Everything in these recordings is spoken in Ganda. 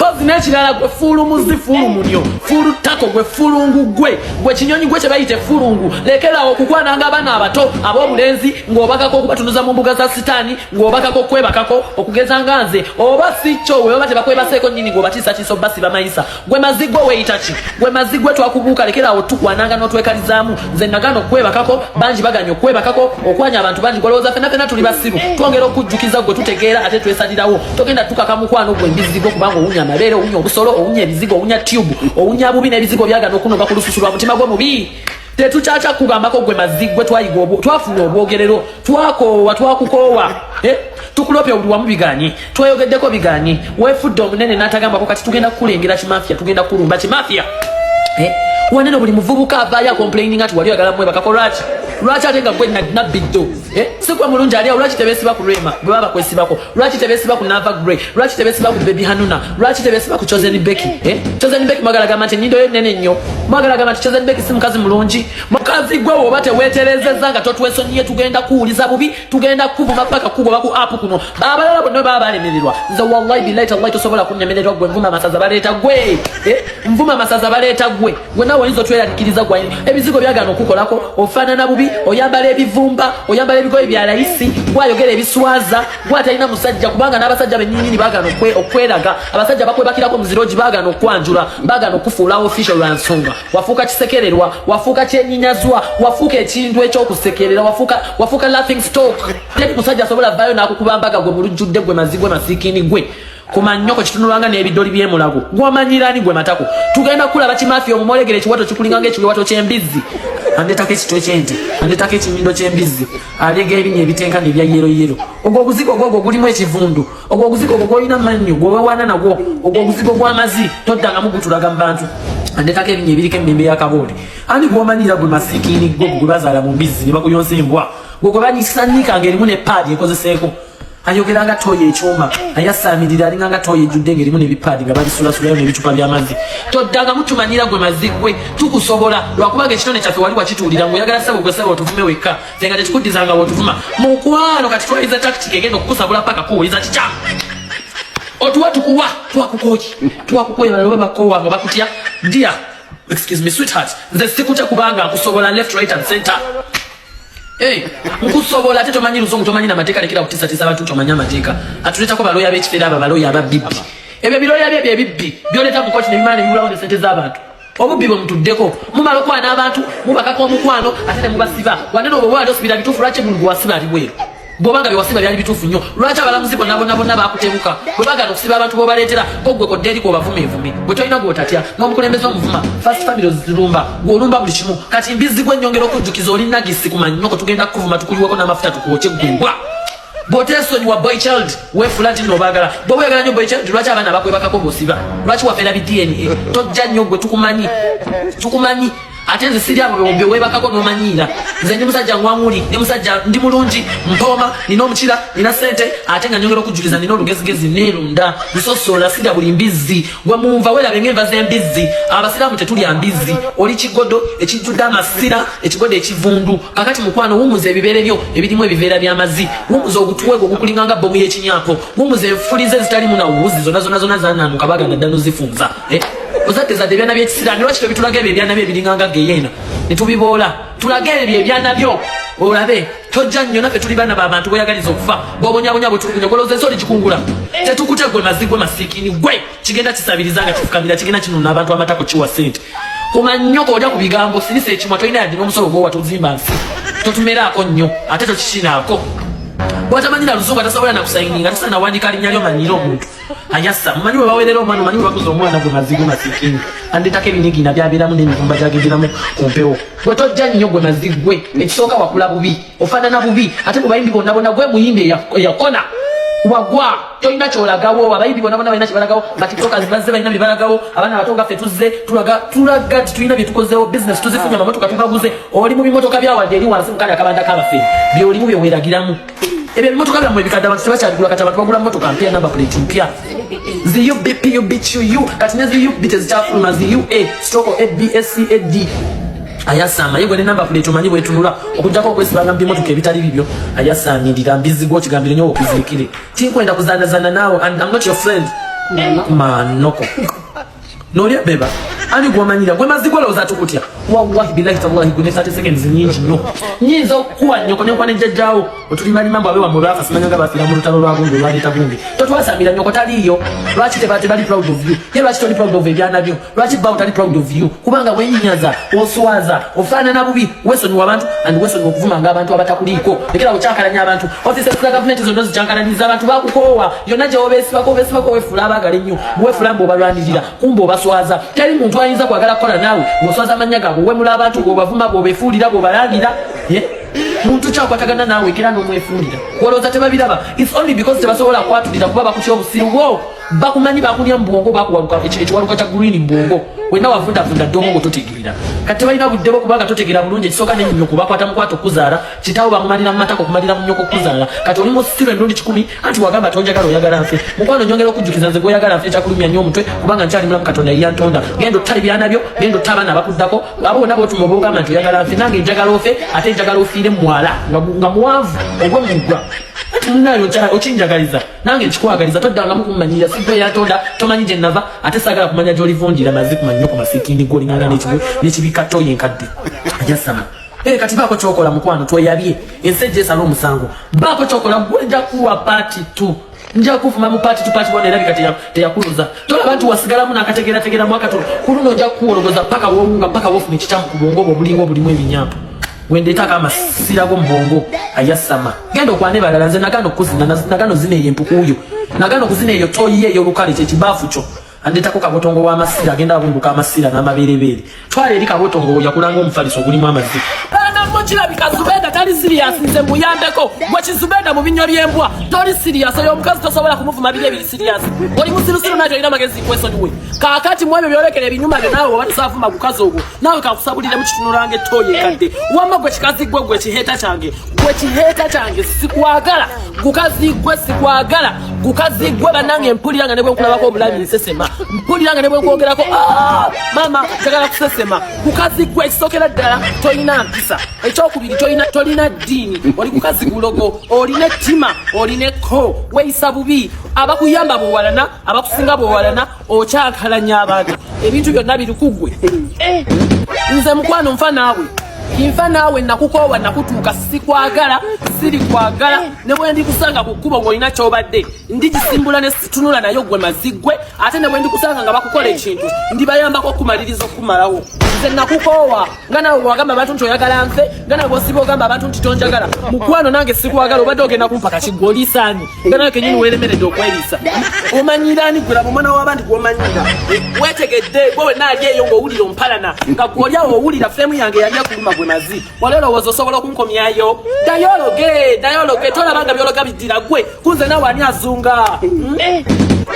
Mpozi n'ekirala, gwe fuulu muzi, fuulu munyo, fuulu ttako, gwe fulungu, gwe kinyonyi, gwe kye bayita effulungu. Lekerawo okukwananga abaana abato ab'obulenzi ng'obakako okubatunuza mu mbuga za sitaani, ng'obakako okwebakako okugeza nga nze, oba si kyo we baba tebakwebaseeko nnyini, ng'obatiisatiisa obasiba mayisa. Gwe mazi, gwe weeyita ki? Gwe mazi, gwe twakubuuka. Lekerawo tukwananga n'otwekalizaamu. Nze nagaana okwebakako, bangi baganya okwebakako, okwanya abantu bangi. Golowooza fenna fenna tuli basiru? Twongera okujjukiza, gwe tutegeera ate twesalirawo. Togenda tukaka mukwano gwe embizigo, kubanga owunya amabeere, owunya obusolo, owunya ebizigo, owunya tube, owunya bubi n'ebizigo byagana okunoga ku lususu lwa mutima gwe mubi. Tetukyakya kugambako gwe mazzi gwe. Twayiga, twafuna obwogerero, twakoowa, twakukoowa. Eh? Tukulopya buli wamu, biganye, tweyogeddeko, biganye, weefudde omunene n'atagambako. Kati tugenda kukulengera kimafia, tugenda kulumba kimafia. Eh? Wanene buli muvubuka avaayo acomplaininga nti wali oyagala mwebakako. Lwaki? Lwaki ate nga gwe nabbiddo? Eh? Si gwe mulungi ali awo? Lwaki tebeesiba ku Rema bwe baba bakwesibako? Lwaki tebeesiba ku Nava Grey? Lwaki tebeesiba ku Baby Hanuna? Lwaki tebeesiba ku Chosen Becky? Eh? Chosen Becky mwagala gamba nti ennyindo yo nnene nnyo? Mwagala gamba nti Chosen Becky si mukazi mulungi? Mukazi gwe, woba teweeterezezza nga totwesonyiye, tugenda kuwuliza bubi, tugenda kuvuma paka kugoba ku app kuno. Abalala bonna baba balemererwa, nze wallahi billahi tallahi tosobola kunnemererwa. Gwe nvuma amasaza baleeta gwe. Eh? Nvuma amasaza baleeta gwe. Gwe nawe oyinza otweraliikiriza. Gwe ebizigo byagaana okukolako, ofaanana bubi, oyambala ebivumba, oyambala ebigoye bya layisi, gwayogera ebiswaza, gwe atalina musajja, kubanga n'abasajja bennyininyini baagaana okweraga. Abasajja bakwebakirako muzirogi, baagaana okwanjula, baagaana okufuula official lwa nsonga. Wafuuka kisekererwa, wafuuka kyenyinyazwa, wafuuka ekintu ekyokusekerera, wafuuka laughing stock. Teri musajja asobola vaayo n'akukuba mbaga gwe mulujjudde. Gwe mazi, gwe masiikini, gwe kumanyoko kitunulanga n'ebidoli by'emulago. Gwamanyirani gwe matako? Tugenda kulaba kimafia omumwolegera ekiwato kikulinganga ekiwato ky'embizzi. Andetako ekitwe ky'ente, andetako ekinyindo ky'embizzi, alega ebinnya ebitenkana ebya yellow yellow. Ogwo oguzigo gwogwo gulimu ekivundu. Ogwo oguzigo ogwo gwolina mannyo gwewewaana nagwo. Ogwo oguzigo gw'amazi toddangamu gutulaga mu bantu. Andetako ebinnya ebiriko emmembe ya kaboole. Ani gwomanyira gwe masikiini gwe gwe bazaala mu mbizzi ne bakuyonsa embwa, gwe gwe banyisanika ng'erimu ne paadi ekozeseeko? Ayogera nga toyi ekyuma, ayasaamirira, alinga nga toyi ejjudde ng'erimu n'ebipaadi nga babisulasulayo n'ebicupa by'amazzi. Toddanga mutumanyira gwe mazzi gwe, tukusobola lwakubanga ekitone kyaffe wali wakituulira ng'oyagala ssebo gwe ssebo otuvume wekka, nze nga tekikuddizanga bw'otuvuma mukwano. Kati twayiza tactic egenda okukusabula paka kuwuliza kikya otuwa tukuwa. Twakukoye, twakukoye. Balala bakoowa nga bakutya. Dear, excuse me, sweetheart, nze sikutya kubanga nkusobola left, right and center. Hey, nkusobola ate tomanyi luzungu, tomanyi namateeka. Lekera kutisatiisa abantu, tomanyi amateeka. Atuleetako balooya b'ekifeera, abo balooya ababibbi. Ebyo birooya bye byebibbi byoleeta mu kooti nebimala nebibulawo ne sente z'abantu. Obubbi bwe mutuddeko, mumala okwana abantu, mubakaka omukwano ate ne mubasiba. Wanene obwo bwali osibira bituufu, lwaki buli gwewasiba ali bweru? Bwobanga byewasiba byali bituufu nnyo, lwaki abalamuzi bonna bonna bonna bakutebuka bwe bagala okusiba abantu bobaleetera? Ko gwe kodde eri kwobavuma evumi, gwe tolina gwotatya, n'omukulembeze omuvuma, first family ozirumba, gweolumba buli kimu. Kati mbizzi gwe, nnyongera okujjukiza, oli nagisi ku mannyoko. Tugenda kukuvuma, tukuyiweko n'amafuta, tukwokye ggwembwa bw'oteesonyiwa. Boy child weefula nti nno obaagala. Bw'oba oyagala nnyo boy child, lwaki abaana bakwebakako b'osiba? Lwaki wafeera bi DNA? Tojja nnyo gwe, tukumanyi, tukumanyi. Ate nze siri abo bwe weebakako n'omanyiira. Nze ndi musajja ngwamuli, ndi musajja, ndi mulungi, mpooma, nina omukira, nina sente, ate nga nyongera okujjukiza, nina olugezigezi, neerunda, nsosola, sirya buli mbizzi. Gwe munva weerabe ng'enva z'embizzi. Abasiraamu tetulya mbizzi. Oli kigodo ekijjudde amasira, ekigodo ekivundu. Kakati mukwano, wumuza ebibeere byo ebirimu ebiveera by'amazzi, wumuza ogutuwego ogukulinga nga bbomu y'ekinyapo, wumuza enfulize ezitalimu nawuzi zonna zonna zonna zananuka baganda dda nozifunza. Eh? Ozadde zadde ebyana by'ekisiraani, lwaki tebitulaga ebyo ebyana byo ebiringa nga geyeena ne tubiboola? Tulage ebyo ebyana byo olabe. Tojja nnyo, naffe tuli baana b'abantu. Bweyagaliza okufa, bw'obonyabonya, bwetulugunya, golowooza ensi oligikungula? Tetukutya gwe mazzi gwe masiikini gwe. Kigenda kisabiriza nga kifukamira, kigenda kinuna abantu amatako kiwa sente kumanyoko. Olya ku bigambo, sirisa ekimwa, tolina yadde n'omusolo gwowa, tozimba nsi. Totumeraako nnyo ate tokikinaako. Bwatamanyira luzungu, atasobola nakusayininga, tasobola nawandika linnya lyo. Manyire omuntu ayasa, mumanyi bwe bawerera omwana, omanyi bwe bakuza omwana. Gwe mazzi gwe masiikini, andetako ebinigina byabeeramu n'emivumba gyagenderamu ku mpewo. Gwe tojja nnyo gwe mazzi gwe. Ekisooka wakula bubi, ofaanana bubi, ate mu bayimbi bonna bonna gwe muyimbi eyakona wagwa, tolina kyolagawo. Abayimbi bonna bonna balina kyebalagawo. Batiktokers bazze balina byebalagawo. Abaana bato nga ffe tuzze tulaga, tulaga nti tulina byetukozeewo, business tuzifunye, amamotoka tugaguze. Oli mu bimotoka byawadde eri wansi mukali akabanda k'abafere, byolimu byeweragiramu. Ebyo ebimotoka byammwe ebikadde abantu tebakyabigula. Kati abantu bagula motoka mpya, number plate mpya, zi UBPUBQU. Kati ne zi UB tezikyafuluma, zi UA stroke ABSCAD. Ayasama ye gwe ne number plate omanyi bwetunula, okugjako okwesibanga mu bimotoka ebitali bibyo. Ayasamirira mbizi gwe, okigambire nyo okuzirikire. Tinkwenda kuzanazana naawe and I'm not your friend. Manoko nolya beba ani gwomanyira gwe mazzi gwolowooza tukutya. Wallahi billahi tallahi gwe ne 30 seconds nyingi nnyo, nyinza okukuwa nnyoko nenkwa ne jjajjaawo otulimalima mbu abe wammwe baafa, simanya nga bafiira mu lutalo lwa gundi olwaleeta gundi. Totwasamira, nnyoko taliiyo. Lwaki tebali proud of you? Ye lwaki toli proud of ebyana byo? Lwaki bawo tali proud of you? Kubanga wenyinyaza, oswaza, ofaanana bubi. Wesonyiwa abantu and wesonyiwa okuvumanga abantu abatakuliiko. Lekera okyankalanya abantu. Offices za gavumenti zonna zikyankalanyiza abantu, bakukoowa. Yonna gyewobeesibako obeesibako, wefuula abaagala ennyo, wefuula mbu obalwanirira, kumba obaswaza. Teri muntu ayinza kwagala kukola naawe ng'oswaza amannya gaabwe, owemula abantu, bw'obavuma, bw'obeefuulira, bw'obalangira. Muntu kyakwatagana naawe kera n'omwefuulira, olowooza tebabiraba? It's only because tebasobola kwatulira kuba bakutya obusiru bwo. Bakumanyi, bakulya mu bwongo, bakuwaluka ekiwaluka kya green mu bwongo. Wenna wavundavunda dde omwo totegeera. Kati tebalina budde bwo kubanga totegeera bulungi. Ekisooka, nennyoko bakwata mukwata okuzaala, kitaawo bamumalira mu matako okumalira mu nnyoko okuzaala. Kati oli musiru emirundi 100. Anti wagamba tonjagala, oyagala nfe. Mukwano, nyongera okujjukiza, nze gweoyagala nfe ekyakulumya nnyo omutwe, kubanga nkyali mulamu. Katonda yantonda. Genda otta ebyana byo, genda otta abaana abakuddako, abo bonna botuma obogamba nti oyagala nfe. Nange njagala ofe, ate njagala ofiire mwala nga muwanvu ogwe mugwa. Ati munayo okinjagaliza, nange nkikwagaliza. Toddangamu kummanyira. Sigwe yantonda, tomanyi gye nava, ate saagala kumanya gy'olivunjira. Mazi kumanyoko ku masiikindi g'olinganga n'ekibikatto yenkadde ajasama. Eh, kati baako kyokola mukwano, tweyabye ensi ejja esala omusango. Baako kyokola gwe, nja kuwa part 2, nja kuvuma mu part 2, part 1 erabika teyakuluza. Tolaba nti wasigalamu n'akategeerategeeramu akatono? Ku luno nja kuwologoza paka wowunga, paka wofuna ekikyamu ku bwongo bwo obulinga obulimu ebinyampo. Wendeetako amasira go mu bwongo ayasama. Genda okwane balala. Nze nagana okuzina, nagana ozina eyo empukuuyo, nagana okuzina eyo toyi ey'olukale, kyekibaafu kyo. Andeetako kabotongo w'amasira, agenda abunduka amasira n'amabeerebeere. Twala eri kabotongo yakulanga omufaliso ogulimu amazzi. Kirabika Zubeda tali serious, nze muyambeko. Gwe kizubeda mu binywa by'embwa, toli serious. Oyo omukazi tosobola kumuvuma biri ebiri serious. Oli musirusiru naye tolina magezi, kwesonyiwe. Kaakati mu ebyo byolekera ebinyuma byo, naawe oba tosaavuma gukazi ogwo, naawe kakusabulire mu kitunulanga ettooyi ekadde. Wamma gwe kikazi gwe, gwe kiheeta kyange, gwe kiheeta kyange, sikwagala. Gukazi gwe, sikwagala. Gukazi gwe, bannange, mpulira nga ne bwe nkulabako obulabi nsesema, mpulira nga ne bwe nkwogerako, "Ah, maama, njagala kusesema." Gukazi gwe, ekisookera ddala tolina mpisa, ekyokubiri tolina ddiini, oli gukazi gulogo, olina ettima, olina ekko, weeyisa bubi. Abakuyamba bwowalana, abakusinga bwowalana, okyankalanya abantu, ebintu byonna biri ku ggwe. Nze mukwano nfa naawe, nfa naawe, nakukoowa, nakutuuka, sikwagala, siri kwagala. Ne bwe ndikusanga ku kkubo ng'olina kyobadde, ndigisimbula ne situnula nayo. Gwe mazi gwe, ate ne bwe ndikusanga nga bakukola ekintu, ndibayambako okumaliriza okukumalawo. Nze nakukoowa. Nga nawe wagamba abantu nti oyagala nfe, nga nawe bwosiba ogamba abantu nti tonjagala, mukwano nange sikwagala. Obadde ogenda kumpa kaki? Gwe oliisaani nga nawe kenyini weeremeredde okweriisa? Omanyiraani gwe? Laba omwana w'abandi gw'omanyira. Weetegedde gwe wenna ali eyo ng'owulira ompalana, nga gwe oli awo owulira fame yange yali ekuluma. Gwe mazi, wali olowooza osobola okunkomyayo? Dayologe, dayologe, tolaba nga byologa biddira gwe kunze? Naawe ani azunga? Hmm?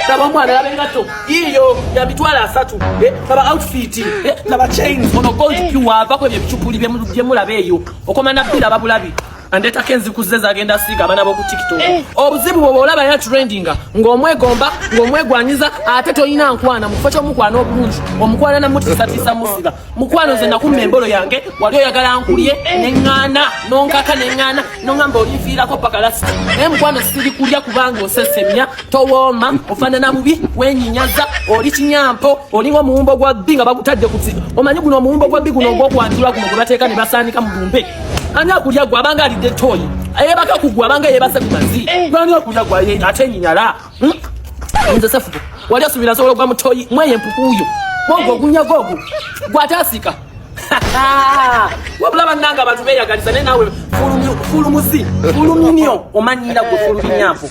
Laba omwana, laba engatto iyo ya 300,000. Eh, laba outfit, eh, laba chains. Ono gold pure, avako ebyo ebicupuli byemulaba eyo. Okoma nabbira bulabi. Andeetako enzikuze zagenda asiiga abaana b'oku TikTok. Obuzibu bwe olaba ya trendinga ng'omwegomba, ng'omwegwanyiza, ate tolina nkwana. Mu kifo ky'omukwana obulungi, omukwana namutiisatiisa musiba. Mukwano, nze nakumma embolo yange. Wali oyagala nkulye neŋŋaana, nonkaka neŋŋaana, noŋŋamba olinfiirako paka last. Naye mukwano, siri kulya kubanga osesemya, towooma, ofaanana bubi, wenyinyaza, oli kinyampo, olinga omuwumbo gwa bbi nga bagutadde ku omanyi guno omuwumbo gwa bbi guno ogwokwanjulwa guno gwe bateeka ne basaanika mu lumbe. Ani akulya gwe abanga alidde toyi? Eyebaka ku gwe abanga yebase ku mazi. Ani akulya gwe ate enyinyala? Hmm? Nze sefuko, wali osuubira nsobola ogwa mutoyi mweye empukuuyo mwogwo ogunyaga ogwo gwataasika? Wabula bannange, abantu beeyagaliza, naye naawe fulumuzi fuluminyo omanyira gwe fulubinyampo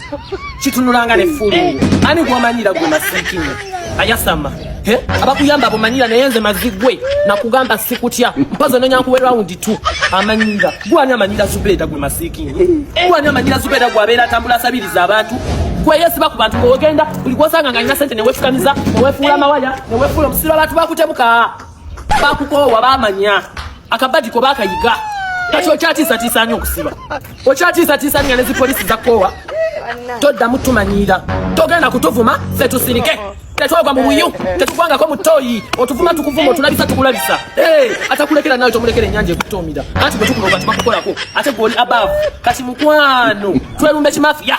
kitunulanga ne fulungu. Ani gwomanyira gwe masiikinyo ayasama? Abakuyamba abomanyira, naye nze mazi gwe nakugamba sikutya. Mpozi ononya nkuwe round 2. Amanyira gwani? Amanyira Zubeeda gwe masiikinyo gwani? Amanyira Zubeeda gwe abeera atambula asabiriza abantu, gwe yesiba ku bantu, ng'ogenda buli gwosanga nga alina sente newefukamiza, newefuula amawaya, newefuula omusiro. Abantu bakutebuka, bakukoowa, bamanya akabadiko bakayiga. Kati okyatiisatiisa ani okusiba? Okyatiisatiisa ani nga ne zipoliisi zakoowa? Toddamu tumanyiira, togenda kutuvuma ffe tusirike. Tetwagwa mu buyu, tetugwangako mu toyi. Otuvuma tukuvuma, otulabisa tukulabisa. Atakulekera nawe tomulekera ennyanja ekutuumira. Anti bwe tukuloga tebakukolako, ate gwoli above. Kati mukwano, twerumbe kimafiya.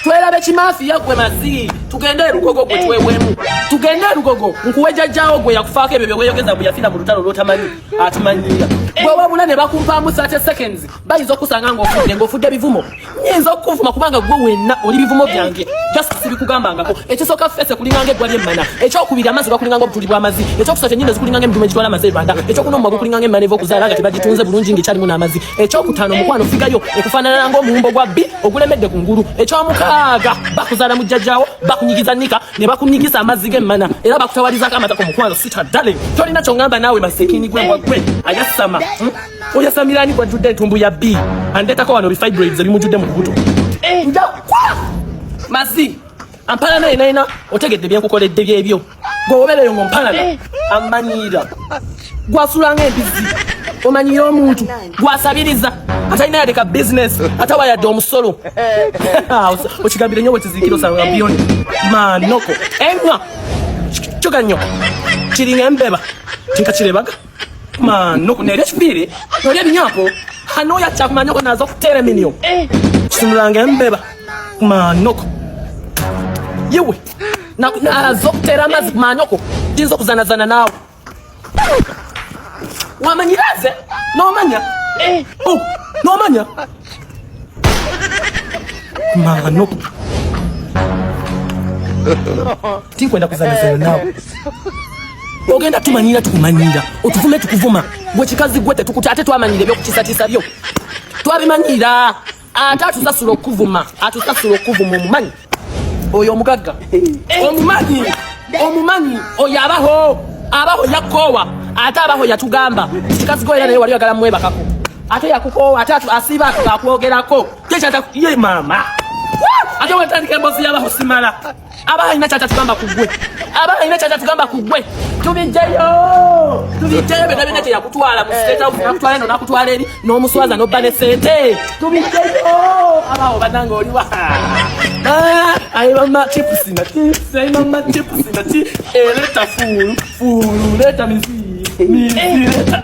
Twerabe kimafiya gwe mazi. Tugende erugogo gwe twewemu. Tugende erugogo nkuwe jjajjaawo gwe yakufaako ebyo bye weeyogeza bwe yafiira mu lutalo lw'otamanyi atumanyiira. Gwe wabula ne bakumpaamu 30 seconds bayinza okusanga ng'ofudde ng'ofudde bivumo. Nyinza okukuvuma kubanga gwe wenna oli bivumo byange. Just sibikugambangako. Ekisooka ffese kulinganga eggwa ly'emmana. Ekyokubiri amazzi gakulinganga obutuli bw'amazzi. Ekyokusatu ennyindo zikulinganga emidumu egitwala amazzi e Rwanda. Ekyokuna omumwa gukulinganga emmana eva okuzaala nga tebagitunze bulungi ng'ekyalimu n'amazzi. Ekyokutaano omukwano figayo ekufaanana ng'omuwumbo gwa bbi ogulemedde ku ngulu. Ekyomukaaga bakuzaala mu jjajjaawo bakunyigiza nika ne bakunyigiza amazzi g'emmana era bakutawalizaako amatako mukwano sita darling. Tolina ky'oŋŋamba naawe masikini gwe mbwa gwe ayasama. Oyasamira ani gwajjudde entumbu ya bbi andeetako wano bifibroids ebimujjudde mu lubuto. Nja kwa mazi ampalana yenayina otegedde byenkukoledde byebyo gwe obeereyo ng'ompalana amanyiira gwasula ng'embizi omanyiira omuntu gwasabiriza atalina yadde ka bizinesi atawa yadde omusolo okigambire nnyo bwekiziikira osanga biyoni manoko enywa kyoga nnyo kiringa embeba tinkakirebaga manoko nerya ekifiire nolya ebinyapo hanoya kyakumanyoko naza okuteera eminyo kitunulanga embeba manoko yewe naza okuteera amazzi kumanyoko kiyinza okuzanazana naawe wamanyiraze nomanya Oh, nomanya manoko tinkwenda kuzanazana naawe ogenda tumanyira tukumanyira otuvume tukuvuma gwe kikazi gwe tetukuta ate twamanyira ebyokutiisatiisa byo twabimanyira ate atusasula okuvuma atusasula okuvuma omumanyi oyo omugagga omumanyi omumanyi oyo abaho abaho yakoowa ate abaho yatugamba kikazi gwe era naye wali oyagala mwebakako ate yakukoowa ate asiiba akwogerako ye maama ate wetandika emboozi yabaho simala aba alina kyatatugamba ku gwe aba alina kyatatugamba ku gwe tubijjayo tubijjayo byonna byonna kyeyakutwala mu state house nakutwala eno nakutwala eri n'omuswaza n'obba ne sente tubijjayo abawo bannange oliwa ayi mama chips na chips ayi mama chips na chi eleta fulu fulu leta mizi mizi leta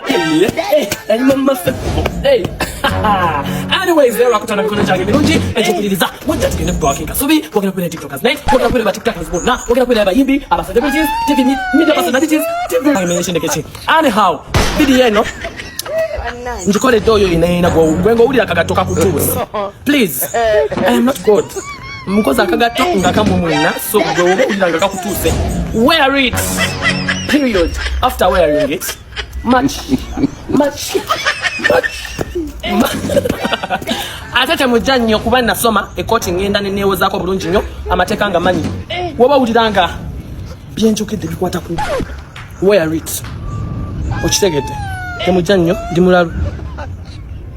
ayi mama hey anyways lero akutana mikono gyange mirungi egikiririza mujja tugende ku Kasubi wagenda kubeera TikTokers night wagenda kubeera ba TikTokers bonna wagenda kubeera abayimbi aba celebrities TV media personalities TV anyhow video eno ngikoledde oyo yenayena gwe ng'owulira akagatto kakutuuse please I am not God mukozi akagatto nga kamwe mwenna so gwe oba owulira nga kakutuuse wear it period after wearing it much much much ate temujja nnyo kuba nasoma ekooti ngenda neneewozaako bulungi nnyo amateeka nga manyi woba owulira nga byenjogedde bikwata ku wear it okitegedde temujja nnyo ndi mulalu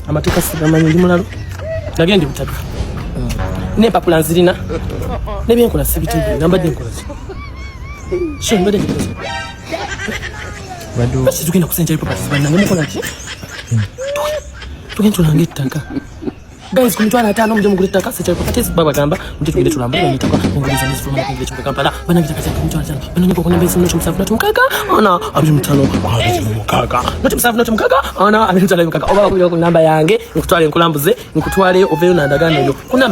amateeka sigamanyi ndi mulalu nage ndi butaka n'empapula nzirina n'ebyenkola sibitegeera nambadde nkola ki so mbadde nkola ki basi tugenda ku Century Properties bannange mukola ki tugenda tulanga ettaka guys ku 500,000 muje mugule ettaka Century Properties babagamba muje tugende tulambule ettaka enguudo zonna zifuluma okuyingira ekibuga Kampala bannange ettaka kyange 500,000 bannange ku namba esimu 07 06 4 25 26 0 6 4 25 oba bakubira ku namba yange nkutwale nkulambuze nkutwale oveeyo nandagaano yo ku namba.